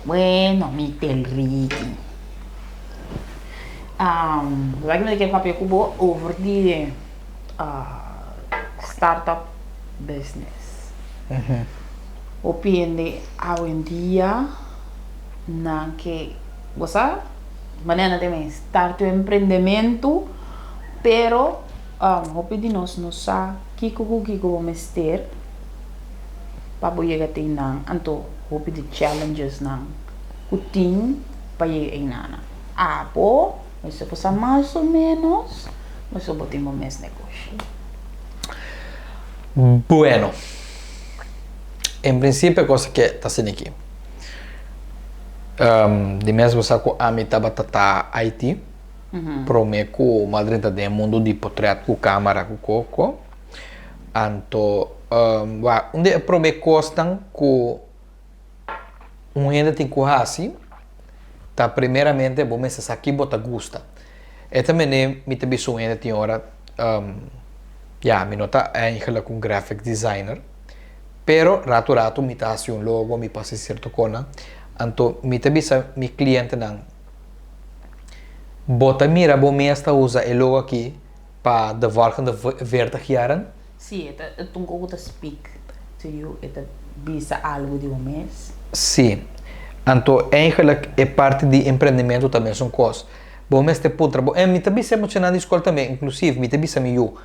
Bueno, mi tel Ricky. Wak mi ta kier papia ku bo over di startup business. Hopi hende awendia nan ke, bo sa, manera nan ta men start un emprendementu, pero hopi di nos no sa kiko ku kiko bo mester pa bo yega te einan, anto hopi di challenges nan ku tin pa yega einan. Abo mester por sa mas o menos pasobra bo tin bo mes negoshi. Bueno, en principio e cosa ke ta asina aki, di mes bo sa ku ami tabata ta IT, prome ku mi a drenta den e mundo di potret ku camera ku koko, anto wak un di e prome kosnan ku un hende tin ku hasi ta primeramente bo mester sa ki bo ta gusta. E ta mene mi ta bisa un hende tin ora, ya mi no ta eigenlijk un graphic designer, pero ratu ratu mi ta hasi un logo, mi por hasi sierto konan, anto mi ta bisa mi klientenan, bo ta mira bo mes ta usa e logo aki pa de volgende veertig jaren? Sí, e ta un kos ku ta speak to you, e ta bisa algu di bo mes. Sí. Anto eigenlijk e parti di emprendimento ta mesun kos. Bo mester puntra bo, en mi ta bisa e muchanan di skol tambe, inclusive mi ta bisa mi yu,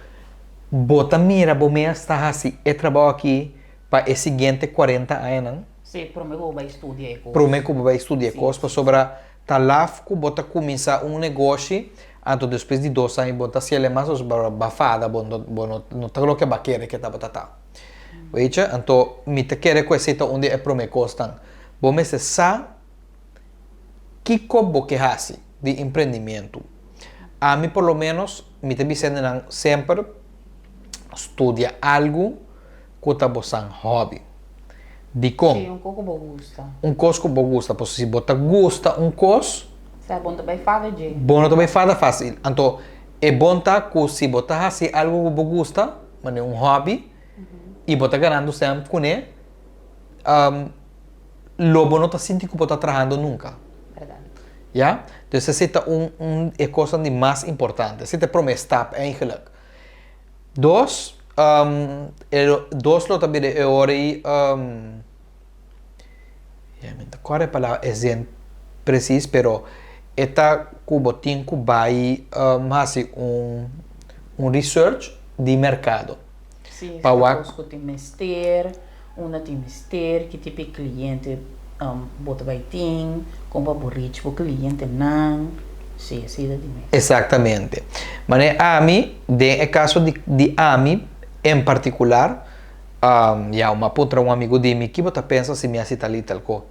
bo ta mira bo mes ta hasi e trabou aki pa e siguiente cuarenta añanan? Sí, prome ku bo bai studia e kos. Prome ku bo bai studia e kos, pasobra Ta laf ku bo ta kuminsá un negoshi, anto despues di dos aña bo ta hasiel e mas pasobra bo a fada, bo no bo no no ta loke bo a kere ke tabata ta. Weet je? Anto mi ta kere ku esei ta un di e promé kosnan. Bo mester sa kiko bo ke hasi di emprendimiento. Ami por lo ménos mi ta bisa hendenan semper studia algu ku ta bosan hòbi. Dikon? Sí, un kos ku bo gusta. Un kos ku bo gusta. Pasobra si bo ta gusta un kos. Sa, bo no ta bai fada dje. Bo no ta bai fada fásil. Anto, e bon ta ku si bo ta hasi algu ku bo gusta, manera un hòbi, i bo ta ganando sèn kuné, lo bo no ta sinti ku bo ta trahando nunka. Bèrdat. Ya? Dus esei ta un un e kosnan di mas importante. Esei ta e promé stap eigenlijk. Dos, e dos lo ta bira e ora ei, ya mi no ta kòrda e palabra e zin presis, pero e ta ku bo tin ku bai hasi un un research di merkado. Sí, pa wak. Kos ku tin mester, unda tin mester, ki tipo di kliente bo ta bai tin, kon pa bo reach bo klientenan, sí, así ta di mes. Exactamente. Manera ami, den e kaso di di ami en partikular, ya mi a puntra un amigu di mi, ki bo ta pensa si mi hasi tal i tal ko?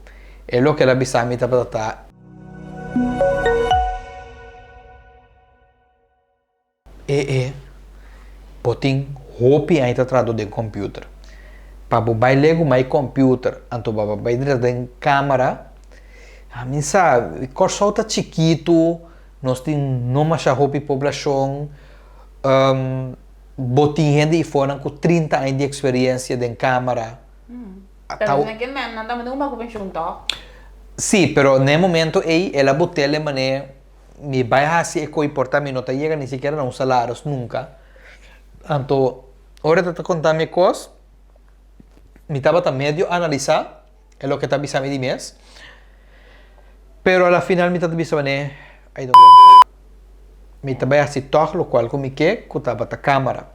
E loke el a bisa mi tabata ta. E e bo tin hopi aña ta trahando den computer. Pa bo bai legu mai computer anto pa bo bai drenta den camera, mi sa Kòrsou ta chikitu, nos tin no masha hopi poblashon, bo tin hende ifonan ku trinta aña di eksperensia den camera. Pero nan ke nan nan tambe tin un baku penshun tòg? Sí, pero na e momento ei el a bot'el e manera. Mi bai hasi e ko'i por ta mi no ta yega ni sikiera na un salaris nunka. Anto ora e ta konta mi e kos, mi tabata medio analisá e loke e ta bisa mi di mes, pero a la final mi ta bisa manera I don't give a fuck. Mi ta bai hasi tòg lokual ku mi ke ku tabata kamera.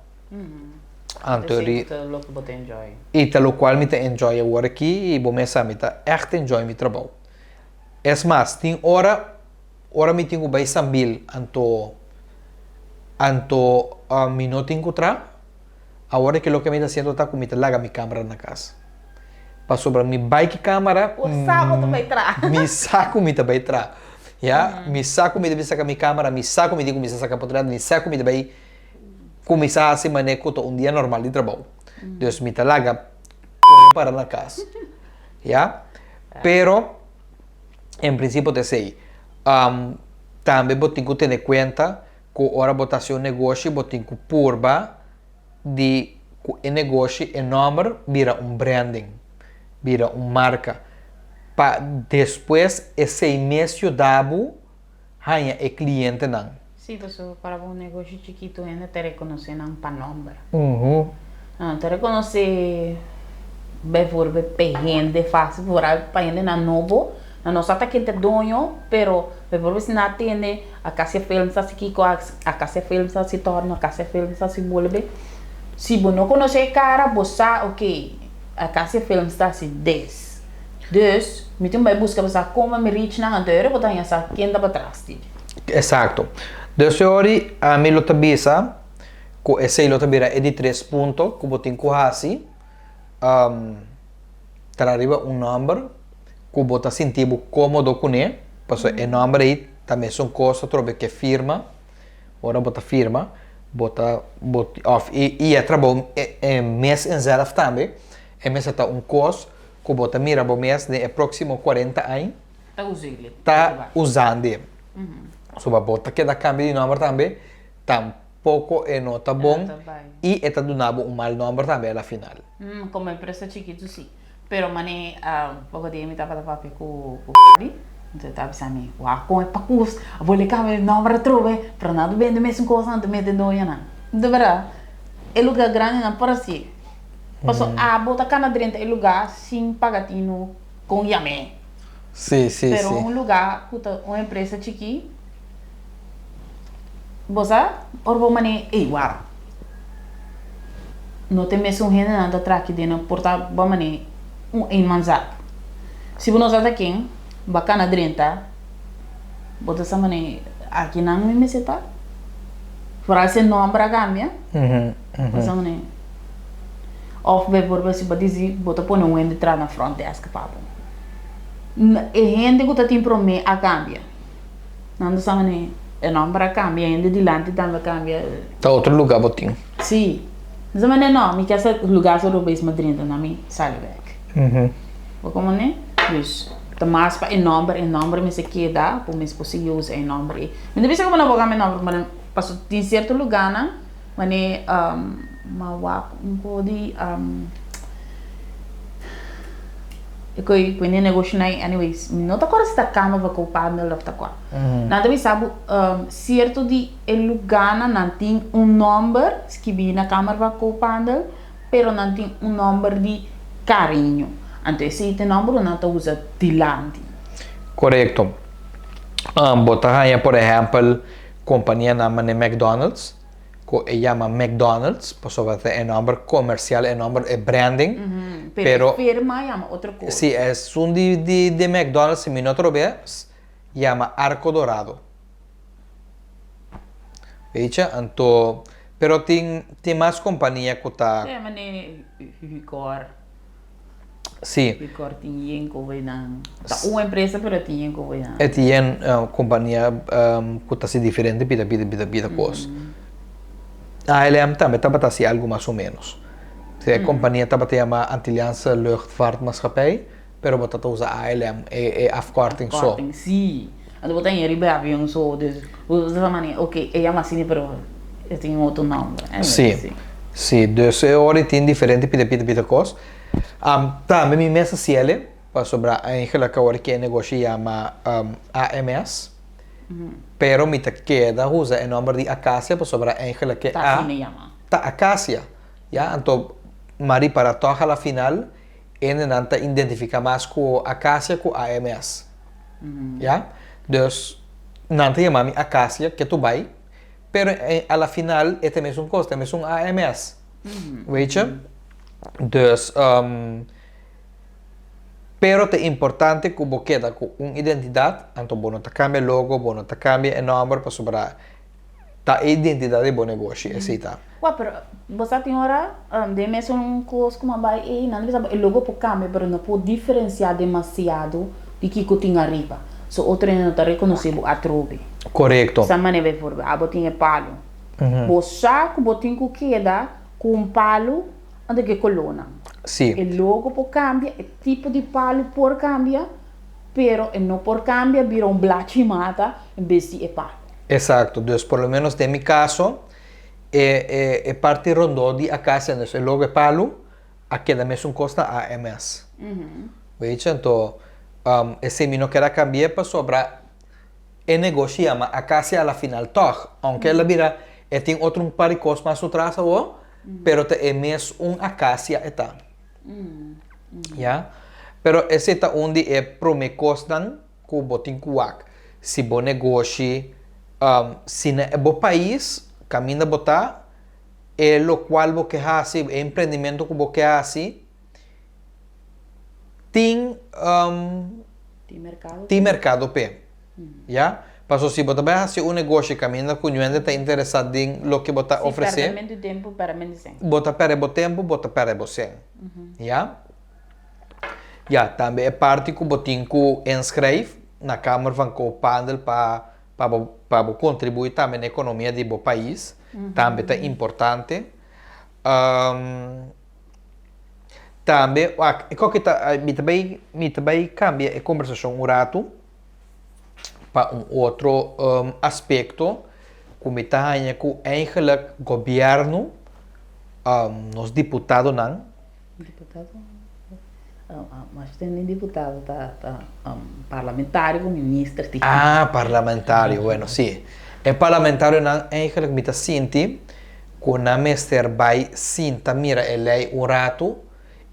Anto ri. Ta loke bo ta enjoy. I ta lokual mi ta enjoy awor aki i bo mes sa mi ta ègt enjoy mi trabou. Es mas, tin ora, ora mi tin ku bai Sambil, anto, anto mi no tin ku tra, awor ke loke mi ta hasiendo ta ku mi ta laga mi kamera na kas. Pasobra mi bai ki kamera, Bo sa ku ta bai tra. mi sa ku mi ta bai tra. Ya, mi sa ku mi ta bin saka mi kamera, mi sa ku mi tin kuminsá saka potret, mi sa ku mi ta bai kuminsá hasi manera ku ta un dia normal di trabou. Dus mi ta laga koño para na kas. Ya. Pero, en principio ta esey. Tambe bo tin cu tene cuenta cu ora bo ta haci un negoshi bo tin cu purba di cu e negoshi, e nomber bira un branding, bira un marca. Pa despues esei mes yuda bo haña e klientenan. Sí, pasobra para bo un negoshi chikitu hende ta rekonosé nan pa nòmber. Nan no ta rekonosé bijvoorbeeld pa hende fásil, vooral pa hendenan nobo, nan no sa ta ken ta e doño, pero bijvoorbeeld si nan a tende Acacia Films hasi kiko, Acacia Films hasi torno, Acacia Films hasi bolbe. Si bo no konosé e kara, bo sa ok, Acacia Films ta hasi des. Dus, mi tin bai buska pa sa kon mi reach nan, anto ora bo ta haña sa ken ta patras di dje. Exacto. Dus e ori ami lo ta bisa ku esei lo ta bira e di tres punto ku bo tin ku hasi, traha riba un nòmber ku bo ta sinti bo kómodo kuné, pasobra e nòmber ei ta mesun kos atrobe ke firma, ora bo ta firma bo ta bo òf i e trabou e mes en zelf tambe e mester ta un kos ku bo ta mira bo mes den e próksimo kuarenta aña Ta us'e ta usand'e. Soba bo ta keda kambia di nòmber tambe tampoko e no ta bon i e ta duna bo un mal nòmber tambe a la final. Komo empresa chikitu si. Pero mane poko dia mi tabata papia ku ku Gaby, enton e ta bisa mi, wak kon e pakus a bole kambia di nomber atrobe, pero nan ta bende mesun kos nan ta mete doñonan. De berdad, e lugar grandinan por hasié. Paso abo ta kana drenta e lugar sin paga tinu kon yam'é. Sí, sí, Pero sí. un lugar ku ta un empresa chikí, Bo sa, ora bo manera ey wak, no ta e mesun hendenan ta traha aki den nan por ta bo manera un eenmanszaak. Si bo no sa ta ken, bo a kana drenta, bo ta sa manera aki nan mi mester ta. Foral si e nomber a kambia, bo sa manera. Of bijvoorbeeld si bo a disi bo ta pone un hende traha na front desk pa bo. E hende ku ta tin prome a kambia. Nan ta sa manera e nomber a cambia, hende dilanti tambe a cambia. Ta otro lugar bo tin? Si. Nan sa manera no, mi kier sa lugar so robes ma drenta na mi sali bek. Bo como ne? Dus, ta mas pa e nomber, e nomber mester keda, bo mes por sigui usa e nomber ei. Mi ta bisa como no bo cambia nomber, ma paso tin cierto lugarnan manera ma wak un ko di. E koe ku e negoshi nan anyways mi no ta kòrda si ta Kamer van Koophandel òf ta kua. Nan ta bisa bo sierto di e lugánan nan tin un nòmber skibí na Kamer van Koophandel pero nan tin un nòmber di kariño. Anto esei ta e nòmber ku nan ta usa dilanti. Korekto. Bo ta haña por ehèmpel kompanianan manera McDonald's. Ku e yama McDonald's pasobra ta e nòmber komersial, e nòmber, e branding. Pero e firma yama otro kos. Si, esun di di di McDonald's si mi no trobe yama Arco Dorado. Weet je, anto pero tin tin mas kompania ku ta. Sí, mane Hucor. Sí. Hucor tin yen ku bay nan. Ta un empresa pero tin yen ku bay nan. E tin yen kompania ku ta hasi diferente pida pida pida pida kos. ALM tambe tabata hasi algu mas o menos. E kompania tabata yama Antilliaanse Luchtvaartmaatschappij pero bo ta ta usa ALM e afkorting so. Afkorting sí. Anto bo ta yen riba e avion so dus bo ta mane ok e yama asina pero e tin otro nomber. Sí, sí dus e ora e tin diferente pida pida pida kos. Tambe mi mes a siele pasobra eigenlijk awor ki e negoshi yama AMS pero mi ta keda usa e nomber di Acacia pasobra eigenlijk e Ta asina yama. Ta Acacia ya anto m'a ripara tog a la final hendenan ta identifica mas cu Acacia cu AMS ya dus nan ta yama mi Acacia ke tu bay pero a la final e ta mesun cos ta mesun AMS weet je dus pero ta importante cu bo keda cu un identidad anto bo no ta cambia logo bo no ta cambia e nomber pasobra ta e identidad di bo negoshi esey ta. Wak pero bo sa tin ora den mesun kos ku a bai ei nan ta bisa bo e logo por kambia pero no por diferensia demasiado di kiko tin ariba so otro hende no ta rekonosé bo atrobe. Korekto. Sa manera bijvoorbeeld abo tin e palu bo sa ku bo tin ku keda ku un palu anto ku e kolónan. Si. E logo por kambia e tipo di palu por kambia pero e no por kambia bira un blachi mata en bes di e palu. Exacto, dus por lo menos den mi caso e e e parti rondó di acacia, dus e logo e palu a keda mesun cos na AMS. Weet je, anto Esei mi no ker a cambi'é pasobra e negoshi yama Acacia a la final tòg. Aunke el a bira, e tin otro un par di kos mas su tras awor, pero ta e mes un Acacia e ta. Ya. Pero esei ta un di e promé kosnan ku bo tin ku wak. Si bo negoshi, si na e bo pais kaminda bo ta, e lokual bo ke hasi, e emprendimento ku bo ke hasi, tin Tin merkado tin merkado p'e. Ya? Paso si bo ta bai hasi un negoshi kaminda ku ñuende ta interesá den loke bo ta Si, ofresé, pèrdèmentu tempu, pèrdèmentu sèn. bo ta pèrdè bo tempu, bo ta pèrdè bo sèn. Ya? Ya, tambe e parti ku bo tin ku inschrijf na Kamer van Koophandel pa pa bo pa bo kontribuí tambe na ekonomia di bo pais, tambe ta importante. Tambe, wak, e koke ta, mi ta bai, mi ta bai kambia e kombersashon un ratu pa un otro aspekto ku mi ta haña ku eigenlijk gobièrnu, nos diputadonan. Diputado? Mas tin ni diputado, ta parlamentario ku minister tin. Ah, parlamentario, bueno, si. E parlamentarionan eigenlijk mi ta sinti ku nan mester bai sinta mira e lei un ratu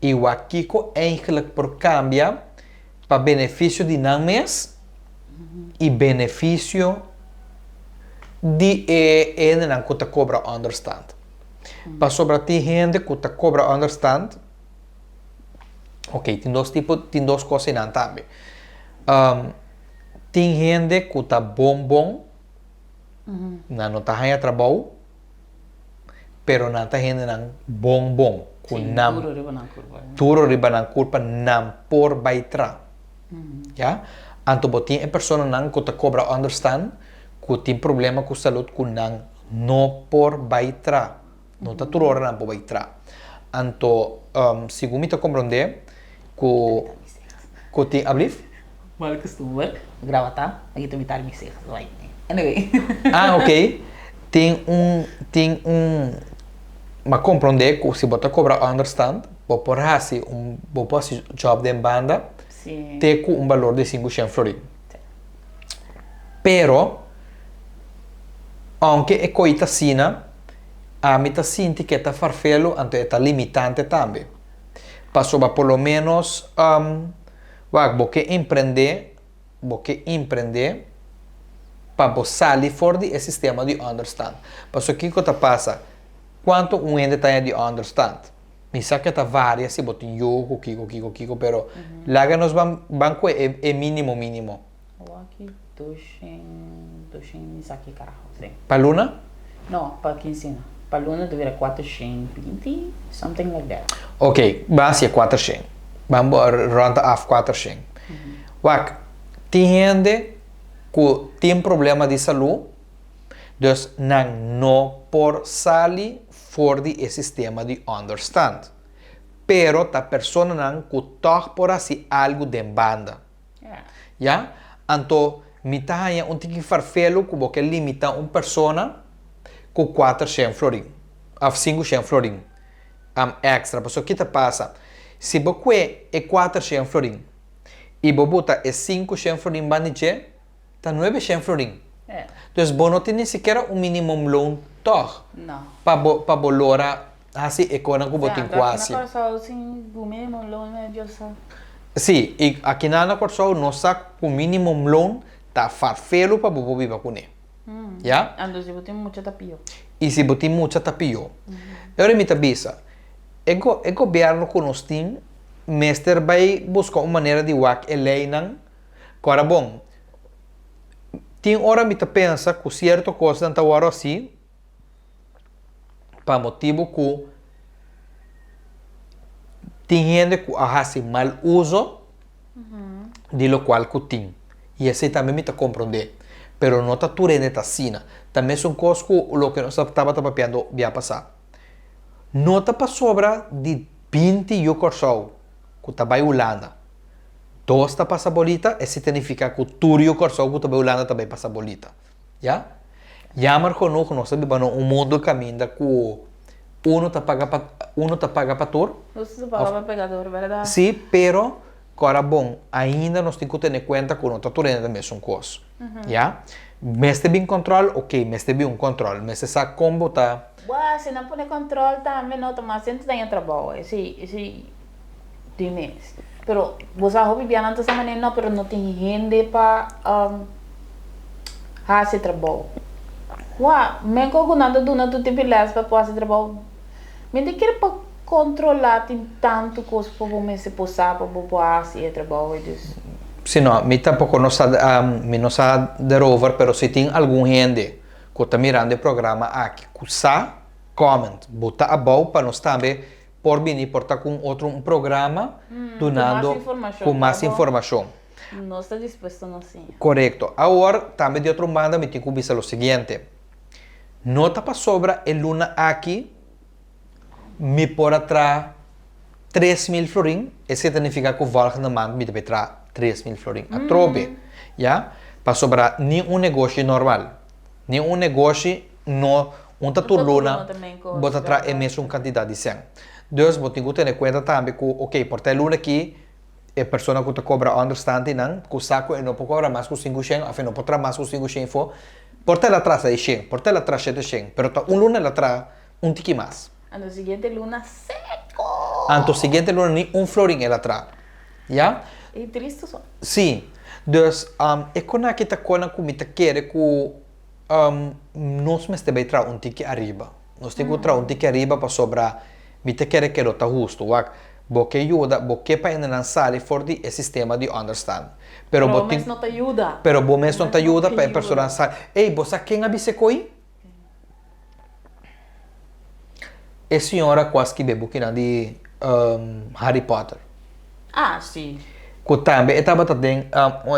i wak kiko eigenlijk por kambia pa benefisio di nan mes i benefisio di e hendenan ku ta kobra ònderstant. Pasobra tin hende ku ta kobra ònderstant, ok, tin dos tipo, tin dos kos einan tambe. Tin hende ku ta bon bon, nan no ta haña trabou, pero nan ta hendenan bon bon, ku nan Duro riba nan kurpa. Duro riba nan kurpa, nan por bai tra. Ya? Anto bo tin e personanan ku ta kobra ònderstant, ku tin problema ku salud ku nan no por bai tra. No ta tur ora nan por bai tra. Anto, segun mi ta komprondé ku ku tin, ablief? Mal kustumber, grabata, aki ta mitar mi sejas, like, anyway. Ah, ok. Tin un, tin un, m'a komprondé ku si bo ta kobra ònderstant, bo por hasi un, bo por hasi jòb den banda te ku un balor di sinku shen florin. Pero, ounke e koi ta asina, ami ta sinti ku e ta farfelu, anto e ta limitante tambe. Pasobra por lo ménos, wak, bo ke emprendé, bo ke emprendé pa bo sali for di e sistema di ònderstant. Pasobra kiko ta pasa? Kuantu un hende ta haña di ònderstant? Mi sa ke ta varia si bo tin yu ku kiko, kiko, kiko, pero laga nos ban ban ku e e mínimo mínimo. Awaki doshen, doshen mi sa ki karaho, si. Pa luna? No, pa kinsena. Pa luna ta bira kuatershen binti, something like that. Ok, ban hasi e kuatershen. Ban bo rond af kuatershen. Wak, tin hende ku tin problema di salú, Dus nan no por sali for di e sistema di ònderstant. Pero ta personanan ku tòg por hasi algu den banda. Ya? Anto mi ta haña un tiki farfelu ku bo ke limitá un persona ku kuatershen florin òf sinkushen florin èkstra. Pasobra ki ta pasa? Si bo kue e kuatershen florin i bo buta e sinkushen florin banda di dje, Ta nuebe shen florin. Dus bo no tin ni sikiera un minimumloon tòg pa bo pa bo lora hasi e konan ku bo tin ku hasi. Sí, i akinan na Kòrsou nos sa ku minimumloon ta farfelu pa bo por biba kuné. Ya? I si bo tin mucha ta pió. E ora mi ta bisa, e go e gobièrnu ku nos tin mester bai buska un manera di wak e leinan. Kora bon, tin ora mi ta pensa ku sierto kosnan ta wòrdu hasi pa motibu ku tin hende ku a hasi mal uso di lokual ku tin. I esei tambe mi ta komprondé. Pero no ta tur hende ta asina. Ta mesun kos ku loke nos tabata papiando bia pasá. No ta pasobra di binti yu Kòrsou ku ta bai Hulanda. Dos ta pasa bolita, esei ta nifiká ku tur yu Kòrsou ku ta bai Hulanda ta bai pasa bolita. Ya? Jammer genoeg nos ta biba na un mundu kaminda ku unu ta paga pa unu ta paga pa tur. Nos ta paga pa pekador, bèrdat? Sí, pero Kora bon, ainda nos tin ku tene kuenta ku no ta tur hende ta mesun kos. Ya? Mester bin kòntròl? Oke, mester bin un kòntròl. Mester sa kon bo ta. Wou, si nan pone kòntròl tambe no ta mas hende ta daña trabou. Esei, esei di mes. Pero bo sa hopi bia nan ta sa manera no, pero no tin hende pa hasi trabou. Wou, meko ku nan ta duna tur tipo di lès pa por hasi trabou. Mi ta kere pa kontrolá tin tantu kos pa bo mester por sa pa bo por hasi e trabou ei dus. Si no, mi tampoko no sa, mi no sa derover, pero si tin algun hende ku ta mirando e programa aki ku sa, comment, bo ta abou pa nos tambe por bini por ta ku un otro un programa dunando ku mas informashon. Nos ta dispuesto nos siña. Korekto. Awor, tambe di otro banda mi tin ku bisa lo siguiente. No ta pasobra e luna aki mi por a traha 3000 florin, esei ta nifiká ku volgende maand mi ta bai traha 3000 florin atrobe, ya. Pasobra ni un negoshi normal, ni un negoshi no un ta tur luna bo ta traha e mesun kantidat di sèn. Dus bo tin ku tene kuenta tambe ku, oke, por ta e luna aki E persona ku ta kobra ònderstand nan ku sa ku e no por kobra mas ku 500 òf e no por traha mas ku 500 afó, por ta el a traha 600, por ta el a traha 700, pero ta un luna el a traha un tiki mas. Anto siguiente luna seko! Anto siguiente luna ni un florin el a traha. Ya? E tristu so. Sí. Dus, e kon aki ta konnan ku mi ta kere ku nos mester bai traha un tiki ariba. Nos tin ku traha un tiki ariba pasobra mi ta kere ke lo ta hustu. Wak, bo ke yuda, bo ke pa hendenan sali for di e sistema di ònderstan. Pero bo mes no ta yuda. Pero bo mes no ta yuda pa e personanan sali. Ey, bo sa ken a bisa ko'i? E señora ku a skibi e bukinan di Harry Potter. Ah, si. Ku tambe e tabata den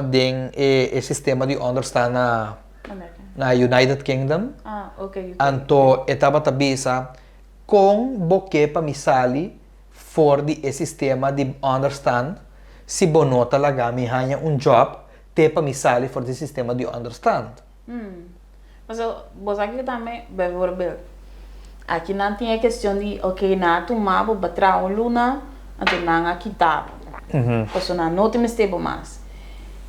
den e sistema di ònderstan na na United Kingdom. Ah, ok. Anto e tabata bisa, Kon bo ke pa mi sali for di e sistema di ònderstan si bo no ta laga mi haña un djòp te pa mi sali for di e sistema di ònderstan? Pasobra bo sa kiko tambe, bijvoorbeeld, aki nan tin e kestion di ok nan a tuma bo pa traha un luna, anto nan a kita bo, pasobra nan no tin mester bo mas.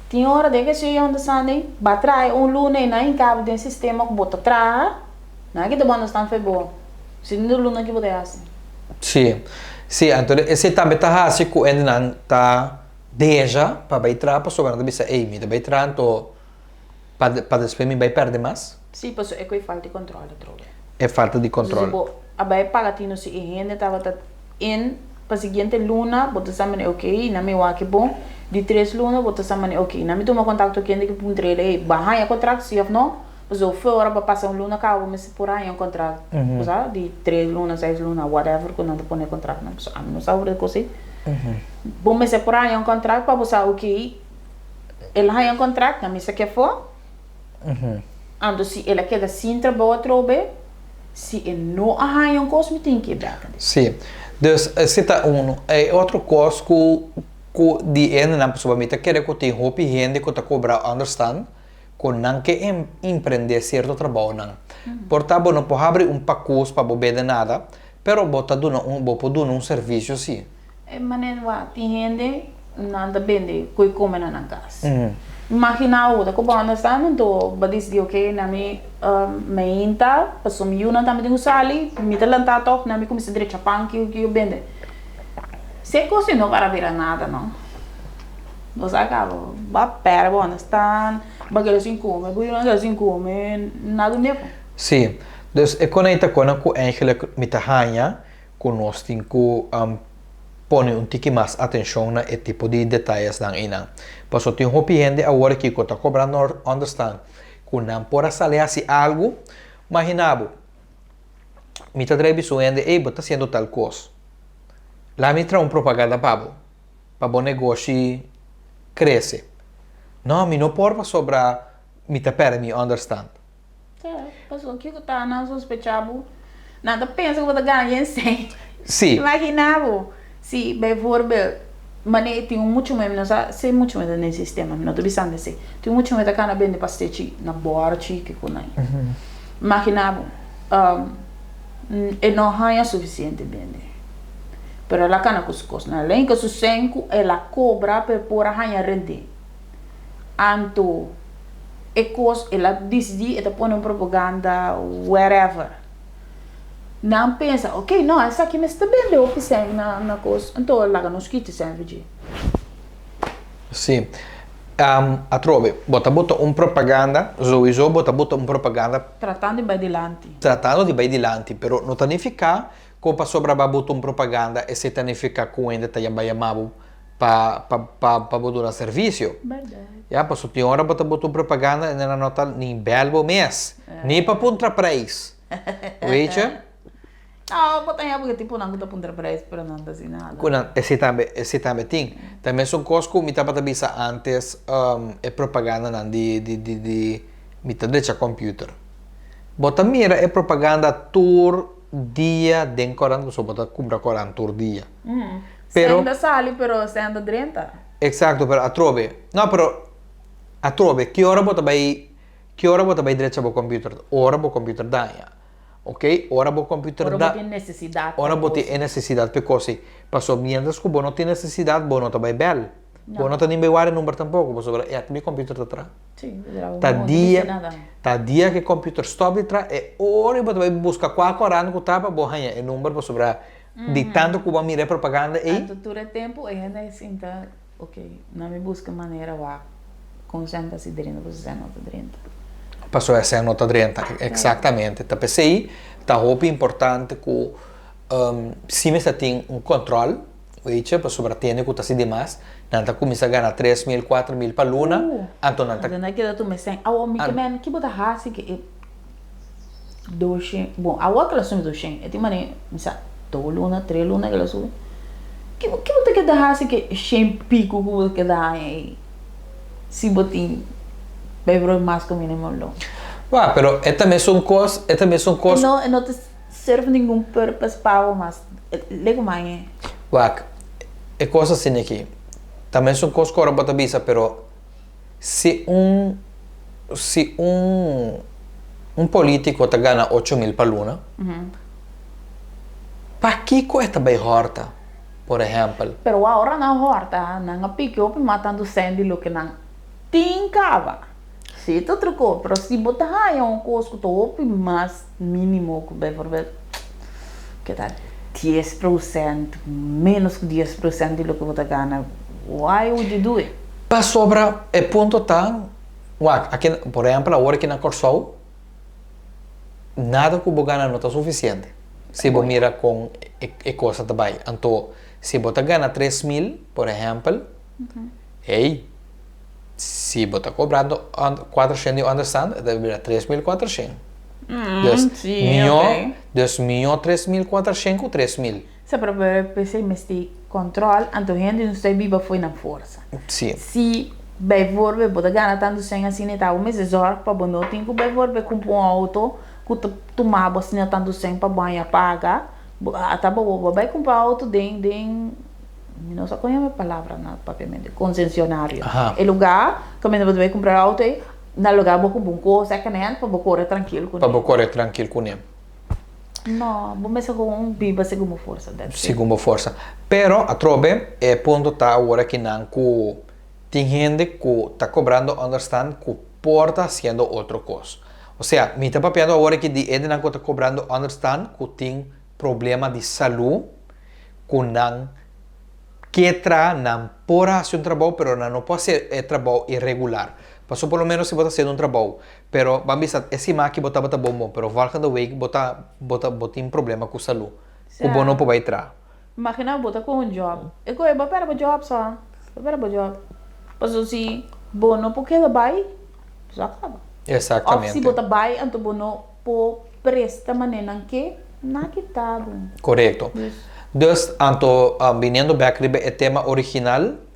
Tin ora den kestion di understanding, bo a traha e un luna i nan a hinka bo den sistema ku bo ta traha, nan a kita bo understand for bo, si tin luna ki bo ta hasi? Sí, sí, anto esei tambe ta hasi ku hendenan ta deja pa bai traha pasobra nan ta bisa ey mi ta bai traha anto Pa pa despues mi bai perde mas? Sí, pasobra e ku e falta di control atrobe. E falta di control. Si bo a bai paga tino si e hende tabata in pa siguiente luna bo ta sa mane ok na mi wak e bon di tres luna bo ta sa mane ok na mi tuma contacto ku hende ki puntra el ey bo a haña contract si of no pasobra fu ora bo a pasa un luna caba bo mester por haña un contract bo sa di tres luna seis luna whatever ku nan ta pone contract nan pasobra ami no sa over di cos ey bo mester por haña un contract pa bo sa ok El haña un kontrakt na misa kefo. Anto si el a keda sin trabou atrobe, si e no a haña un kos mi tin ke bèk. Sí. Dus esei ta unu. E otro kos ku ku di hendenan pasobra mi ta kere ku tin hopi hende ku ta kobra ònderstan ku nan ke emprendé sierto trabounan. Por ta bo no por habri un pakus pa bo bende nada, pero bo ta duna un bo por duna un servisio sí. E manera wak tin hende nan ta bende koe kome na nan kas. Imagina bo ta ku bo anda sta anto bo disidi ok na mi meinta pasobra mi yunan tambe tin ku sali mi ta lanta tòg na mi kuminsá drecha pan kiko kiko bende. Si e kos ei no para bira nada no. Bo sa kaba bo a pèrdè bo anda sta bo a keda sin kome bo yunan a keda sin kome nada un depo. Sí, dus e kona ei ta kona ku eigenlijk mi ta haña ku nos tin ku pone un tiki mas atenshon na e tipo di detayesnan einan. Pasobra tin hopi hende awor aki ku ta kobra ònderstan ku nan por a sali hasi algu. Magina bo, mi ta drai bisa un hende, ey bo ta hasiendo tal kos, laga mi traha un propaganda pa bo, pa bo negoshi krese. No, mi no por pasobra mi ta pèrdè mi ònderstan. Te, pasobra kiko ta nan sospecha bo? Nan ta pensa ku bo ta gana yen sèn. Sí. Imagina bo, si bijvoorbeeld, mane tin un mucha muhé, mi no sa si e mucha muhé ta den e sistema, mi no ta bisando esei. Tin un mucha muhé ta kana bende pastechi na bòrchi, kiko nan. Imagina bo, e no haña sufisiente bende. Pero el a kana ku su kosnan. El a hinka su sèn ku el a kobra pa e por a haña rendé. Anto e kos el a disidí e ta pone un propaganda wherever. Nan pensa, ok, no, esaki mester bende hopi sèn na na kos, anto laga nos kita e sèn for dje. Sí. Atrobe, bo ta bota un propaganda, souiso bo ta bota un propaganda. Tratando di bai dilanti. Tratando di bai dilanti, pero no ta nifiká ku pasobra bo a bota un propaganda esei ta nifiká ku hende ta bai yama bo pa pa pa pa bo duna servisio. Bèrdat. Ya, pasobra tin ora bo ta bota un propaganda i nan no ta ni bèl bo mes, ni pa puntra preis. Weet je? No, bo ta haya porque tiponan ku ta puntra prijs pero nan ta haci nada. Ku nan, esei tambe, esei tambe tin. Ta mesun kos ku mi tabata bisa antes, e propagandanan di di di di mi ta drecha computer. Bo ta mira e propaganda tur dia den korant pasobra bo ta kumpra korant tur dia. Pero. Sèn ta sali pero sèn ta drenta. Exacto, pero atrobe, no pero atrobe ki ora bo ta bai, ki ora bo ta bai drecha bo computer? Ora bo computer daña. Ok, ora bo computer Ora bo tin necesidad pa Ora bo tin e necesidad pa e cos ei. Pasobra mientras cu bo no tin necesidad, bo no ta bay bel. Bo no ta ni bay wara e number tampoco, pasobra e mi computer ta traha. Sí, ta traha. Ta dia, ta dia cu e computer stop di traha, e ora bo ta bay busca cua corant cu ta pa bo haña e number, pasobra di tanto cu bo a mira e propaganda ei. Anto tur e tempo e hende a sinta. Ok, nan mi buska manera wak kon sèn ta si drenta pasobra sèn no ta drenta. Pasobra sèn no ta drenta, eksaktamente. Ta p'esei ta hopi importante ku si mester tin un kòntròl, weitje, pasobra tende ku ta si dimas, nan ta kuminsá gana 3000, 4000 pa luna, anto nan ta. Anto nan keda tuma e sèn. Awor mi ke men, ki bo ta hasi ku e Doshen, bon awor ke la subi doshen, e tin manera mi sa dos luna, tres luna ke la subi. Ke bo ke bo ta keda hasi ke shen pico ku bo ta keda haña ei si bo tin bijvoorbeeld mas ku minimum loon? Wak, pero e ta mesun kos, e ta mesun kos. E no, e no ta serve ningun purpose pa bo mas, lek bo haña e. Wak, e kos asina aki, ta mesun kos ku ora bo ta bisa pero Si un si un un politico ta gana 8000 pa luna, pakiko e ta bay horta, por ehempel? Pero ora nan horta, nan a piki hopi mas tantu sèn di loke nan tin kaba. Si ta otro kos, pero si bo ta haña un kos ku ta hopi mas mínimo ku bijvoorbeeld ke ta 10%, ménos ku 10% di loke bo ta gana, why would you do it? Pasobra e punto ta, wak, aki, por ehempel awor aki na Kòrsou, nada ku bo gana no ta sufisiente, si bo mira kon e kos ta bai. Anto, si bo ta gana 3000, por ehempel, hey, si bo ta kobrando 400 di ònderstant, e ta bira 3400. Dus, mihó, dus mihó 3400 ku 3000. Sa pero p'esei mester control, anto hende no sta biba fo'i nan forsa. Sí. Si bijvoorbeeld bo ta gana tantu sèn asina e ta bo mester zorg pa bo no tin ku bijvoorbeeld kumpra un auto ku ta tuma bo asina tantu sèn pa bo haña paga, bo ata bo bo bai kumpra auto den den mi no sa kon yama e palabra na papiamento, konsesionario. E lugar kaminda bo ta bai kumpra auto ei, na lugar bo kumpra un kos second hand pa bo kore trankil kuné. Pa bo kore trankil kuné. No, bo mester gewoon biba segun bo forsa, that's it. Segun bo forsa. Pero, atrobe, e punto ta awor aki nan ku tin hende ku ta kobrando onderstand ku por ta hasiendo otro kos. Osea, mi ta papiando awor aki di hendenan ku ta kobrando onderstand ku tin problema di salú, ku nan ke traha, nan por hasi un trabou, pero nan no por hasi e trabou iregular. Pasobra por lo menos si bo ta hasiendo un trabou, Pero ban bisa e siman aki bo tabata bon bon pero volgende week bo ta bo ta bo tin problema ku salú ku bo no por bai traha. Imagina bo ta ku un job e koe bo a pera bo job so bo a pera bo job pasobra si bo no por keda bai so a kaba. Exactamente. Of si bo ta bai anto bo no por presta manera nan ke nan a kita bo. Korekto. Dus anto biniendo bek riba e tema original.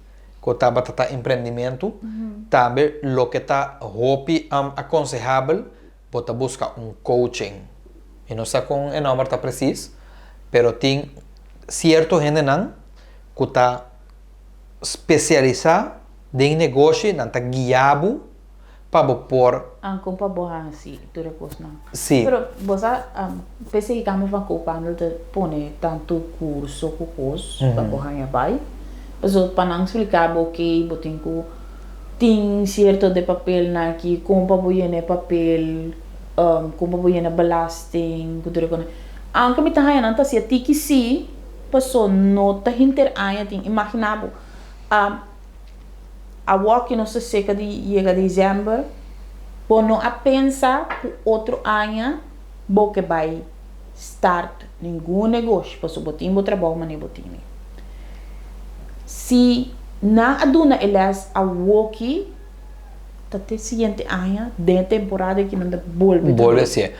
Ku tabata ta emprendimentu, tambe loke ta hopi akonsehabel, bo ta buska un coaching. Mi no sa kon e nòmber ta presis, pero tin sierto hendenan ku ta spesialisá den negoshi, nan ta guia bo. pa bo por. An kon pa bo hasi tur e kosnan. Sí. Pero bo sa p'esei Kamer van Koophandel ta pone tantu kurso ku kos pa bo haña bai. Pasobra pa nan splika bo oke bo tin ku tin sierto de papelnan aki, kon pa bo yena e papel, kon pa bo yena belasting ku tur e kosnan. Aunke mi ta haña nan ta hasi e tiki sí, paso no ta henter aña tin. Imagina bo. Awor ki nos ta seka di yega december, bo no a pensa ku otro aña bo ke bai start ningun negoshi pasobra bo tin bo trabou manera bo tene. Si nan a duna e les awoki ta te siguiente aña den e temporada ki nan ta bolbe Bolbe hasié.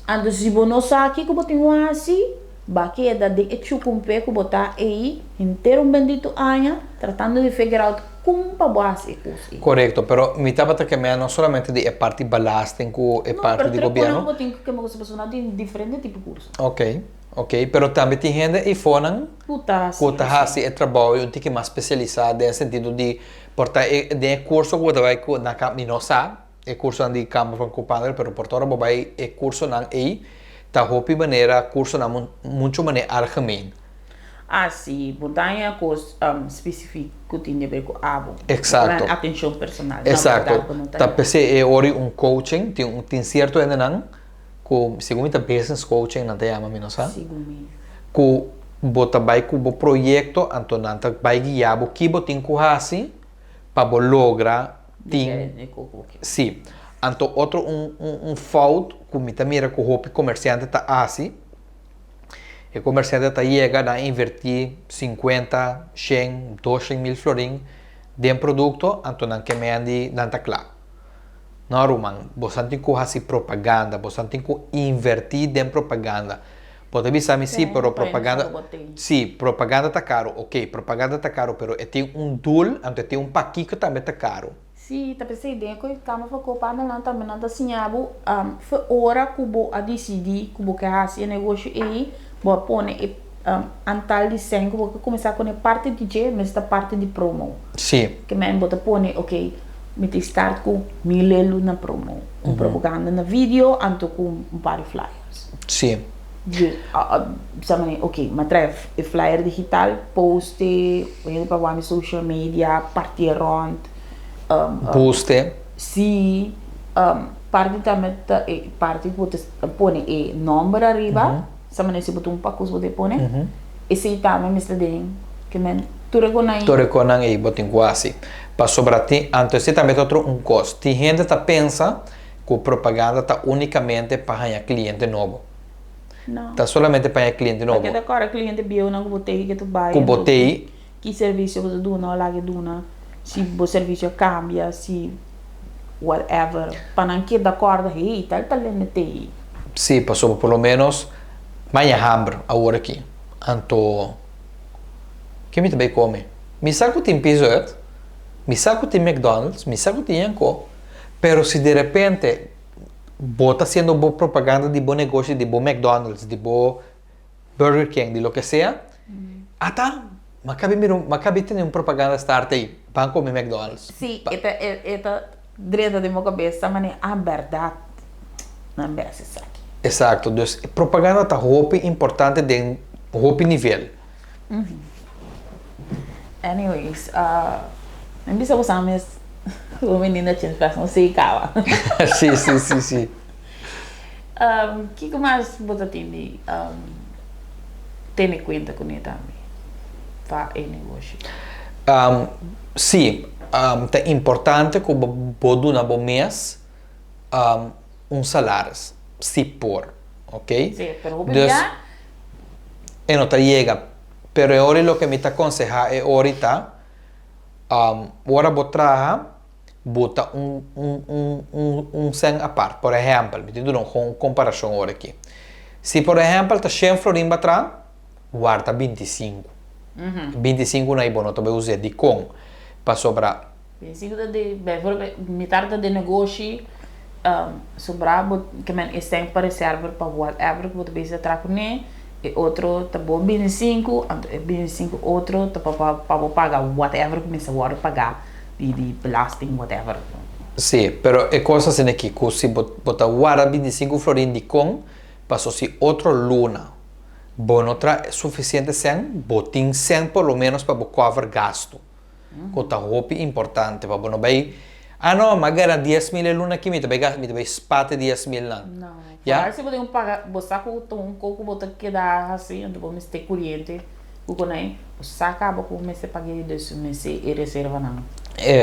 Anto si bo no sa kiko bo tin ku hasi, Ba keda den e chukumpe ku bo ta ei henter un bendito aña tratando di figure out kon pa bo hasi e kos ei. Korekto, pero mi tabata kemea no solamente di e parti belasting ku e No, parti pero di tur e gobièrnu. konan ku bo tin ku kema ku pasobra nan tin diferente tipo kurso. Ok, ok, pero tambe tin hende eifonan Ku ta hasi ku ta esei. hasi e trabou ei un tiki mas spesialisá den e sentido di por ta e den e kurso ku bo ta bai ku nan ka mi no sa e kursonan di Kamer van Koophandel pero por ta ora bo bai e kursonan ei ta hopi manera kursonan mucho manera algemeen. Ah si, bo ta haña kos spesifik ku tin di ber ku abo. Exacto. Bo ta atencion personal. Exacto. Ta p'esei e ora un coaching tin un tin cierto hendenan ku segun mi ta business coaching nan ta yama mi no sa. Segun mi. Ku bo ta bai ku bo proyecto anto nan ta bai guia bo ki bo tin ku hasi pa bo logra tin si. Anto otro un un fout ku mi ta mira ku hopi komersiante ta hasi, e komersiante ta yega nan a invertí sinkuenta, shen, doshen mil florin den produkto anto nan ke mendi nan ta kla. No ruman, boso tin ku hasi propaganda, boso tin ku invertí den propaganda. Bo ta bisa mi si, pero propaganda, si, propaganda ta caro, ok, propaganda ta caro, pero e tin un doel, anto e tin un pakiko tambe ta caro. Si, ta p'esei den ku e Kamer van Koophandel nan tambe nan ta siña bo fe ora ku bo a disidí ku bo ke hasi e negoshi ei, bo a pone e antal di sèn ku bo ke kuminsá ku ne parti di dje mester ta parti di promo. Si. Ke men bo ta pone ok mi ta start ku 1000 elu na promo, un propaganda na video anto ku un par di flyers. Si. Dus sa manera ok mi a trae e flyer digital post e hende pa wak mi social media parti e rond. Post e. Si parti tambe ta e parti ku bo ta pone e nomber ariba sa manera si bo ta un pakus bo ta pone esei tambe mester den ke men tur e konan ei. Tur e konan ei bo tin ku hasi pasobra tin anto esei tambe ta otro un kos tin hende ta pensa ku propaganda ta únikamente pa haña kliente nobo. No. Ta solamente pa haña kliente nobo. Paske ta kòrda kliente bieunan ku bo tei ke ta bai. Ku bo tei. Ki servisio bo ta duna o laga duna, si bo servisio a kambia, si whatever. Pa nan keda kòrda, hey, tal tal hende tei. Sí, pasobra por lo ménos maña hamber awor aki. Anto, ke mi ta bai kome? Mi sa ku tin Pizza Hut, mi sa ku tin McDonald's, mi sa ku tin Yanko. Pero si de repente bo ta haciendo bo propaganda di bo negoshi, di bo McDonald's, di bo Burger King, di loke sea, ata m'a cabi mira un, m'a cabi tene un propaganda start ey, ban come McDonald's. Sí, e ta, e ta drenta den bo cabeza manera, ah, berdad, nan bes esaki. Exacto, dus propaganda ta hopi importante den hopi nivel. Anyways, mi bisa boso mes bo menina chin fes no sei caba. Si, si, si, si. Kiko mas bo ta tin di tene cuenta cune tambe pa e negoshi? Si, ta importante cu bo duna bo mes un salaris, si por, ok? Si, pero hopi bia. E no ta yega. Pero e ora loke mi ta konsehá e ora ta, ora bo traha, bo ta un un un un un sèn apart. Por ehèmpel, mi ta duna un komparashon ora aki. Si por ehèmpel ta shen florin bo a traha, warda 25. 25 na ei bo no ta bai us'é. Dikon? Pasobra. 25 ta di, bijvoorbeeld, mitar ta di negoshi, sobra bo ke men e sèn pa reserva pa whatever ku bo ta bisa traha kuné, e otro ta bo 25, anto e 25 otro ta pa pa bo paga whatever ku mester wòrdu pagá di di belasting whatever. Sí, pero e kos asina aki ku si bo bo ta warda 25 florin dikon paso si otro luna bo no traha sufisiente sèn bo tin sèn por lo ménos pa bo cover gastu ku ta hopi importante pa bo no bai ah no m'a gana 10,000 e luna aki mi ta bai gasta mi ta bai spate 10,000 nan No, ya. foral si bo tin ku paga bo sa ku ta un kos ku bo ta keda hasi anto bo mester kuriente. Ku konai bo sa kaba ku bo mester pag'é dus mester e reservanan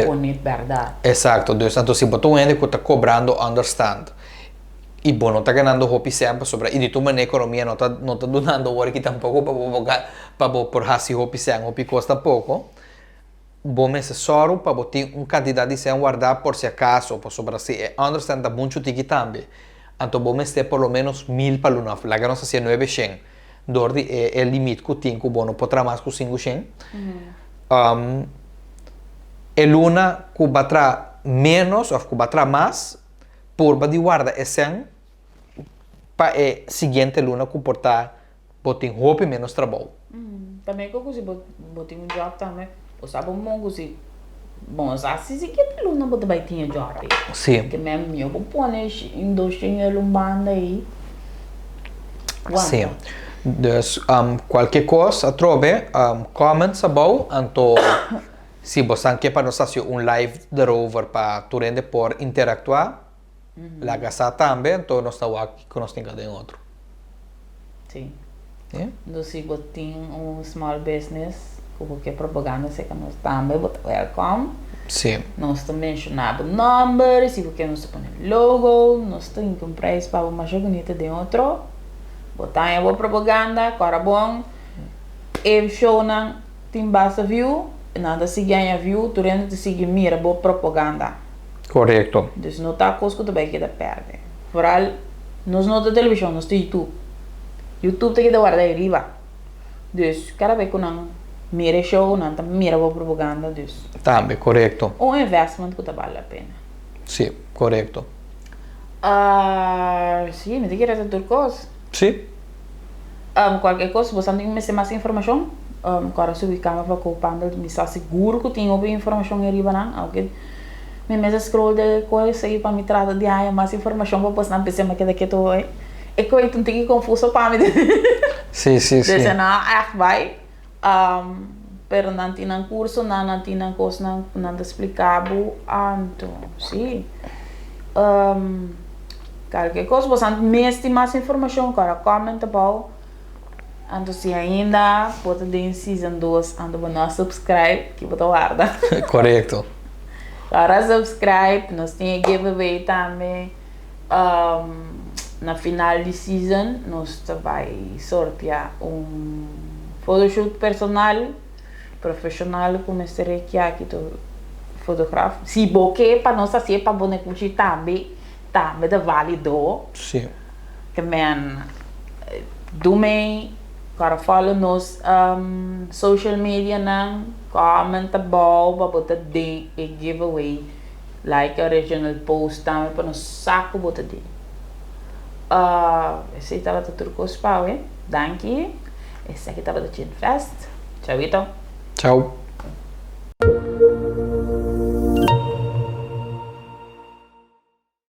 pone bèrdat. Exacto, dus anto si bo ta un hende ku ta kobrando onderstand i bo no ta ganando hopi sèn pasobra i di tur manera ekonomia no ta no ta dunando awor aki tampoko pa bo pa bo por hasi hopi sèn hopi kos tampoko, bo mester sòru pa bo tin un kantidat di sèn wardá por si akaso pasobra si e onderstand ta muchu tiki tambe anto bo mester por lo menos mil pa luna òf laga nos hasié nuebe shen. Dor di e e limit ku tin ku bo no por traha mas ku sinku shen. E luna ku bo a traha ménos òf ku bo a traha mas, purba di warda e sèn pa e siguiente luna ku por ta bo tin hopi ménos trabou. Tambe ku si bo bo tin un jòb tambe, bo sa bo mon ku si bo no sa si siguiente luna bo ta bai tin e jòb ei. Sí. Ke men mihó bo pone un dos shen el un banda ei, wanta. Sí. Dus kualke kos atrobe comments abou anto si bo san ke pa nos hasi un live derover pa tur hende por interaktua laga sa tambe anto nos ta wak kiko nos tin ka den otro. Sí. Entonces si bo tin un small business ku bo ke propaganda aserka nos tambe bo ta welcome. Sí. Nos ta menshoná bo nòmber, si bo ke nos ta pone logo, nos ta hinka un prijs pa bo masha bunita den otro. Bo ta haña bo propaganda, kòrda bon e shownan tin basta view, nan ta sigui haña view, tur hende ta sigui mira bo propaganda. Korekto. Dus no ta kos ku ta bai keda pèrdè. Vooral nos no ta televishon, nos ta YouTube. YouTube ta keda warda ei riba. Dus kada bes ku nan mira e show, nan ta mira bo propaganda, dus. Tambe, korekto. Un investment ku ta bal la pena. Si, korekto. Si, mi ta kere ta tur kos. Si. Kualke kos, bo sa tin mester mas informashon, kòrda subi Kamer van Koophandel, mi sa sigur ku tin hopi informashon ei riba nan, aunke mi mes a scroll den e kos ei pa mi trata di haña mas informashon pa bosnan p'esei mi a keda ketu hoy. E kos ei ta un tiki konfuso pa mi. Sí, sí, sí. Dus e no a ègt bai, pero nan tin nan kursonan, nan tin nan kosnan ku nan ta splika bo, anto sí. Kalke kos boso a mesti mas informashon kòrda comment abou. Anto si ainda bo ta den season dos anto bo no a subscribe ki bo ta warda? Korekto. Kòrda subscribe nos tin e giveaway tambe na final di season nos ta bai sortea un photoshoot personal. Profesional ku mester rekia ki to fotograf. Si bo ke pa nos hasié pa bo negoshi tambe, tambe ta valido. Sí. Ke men do mei kòrda follow nos social medianan, comment abou pa bo ta den e giveaway, like e original post tambe pa nos sa ku bo ta den. Esei tabata tur kos pa awe. Danki. Esaki tabata Chin Fest. Chawito. Chao.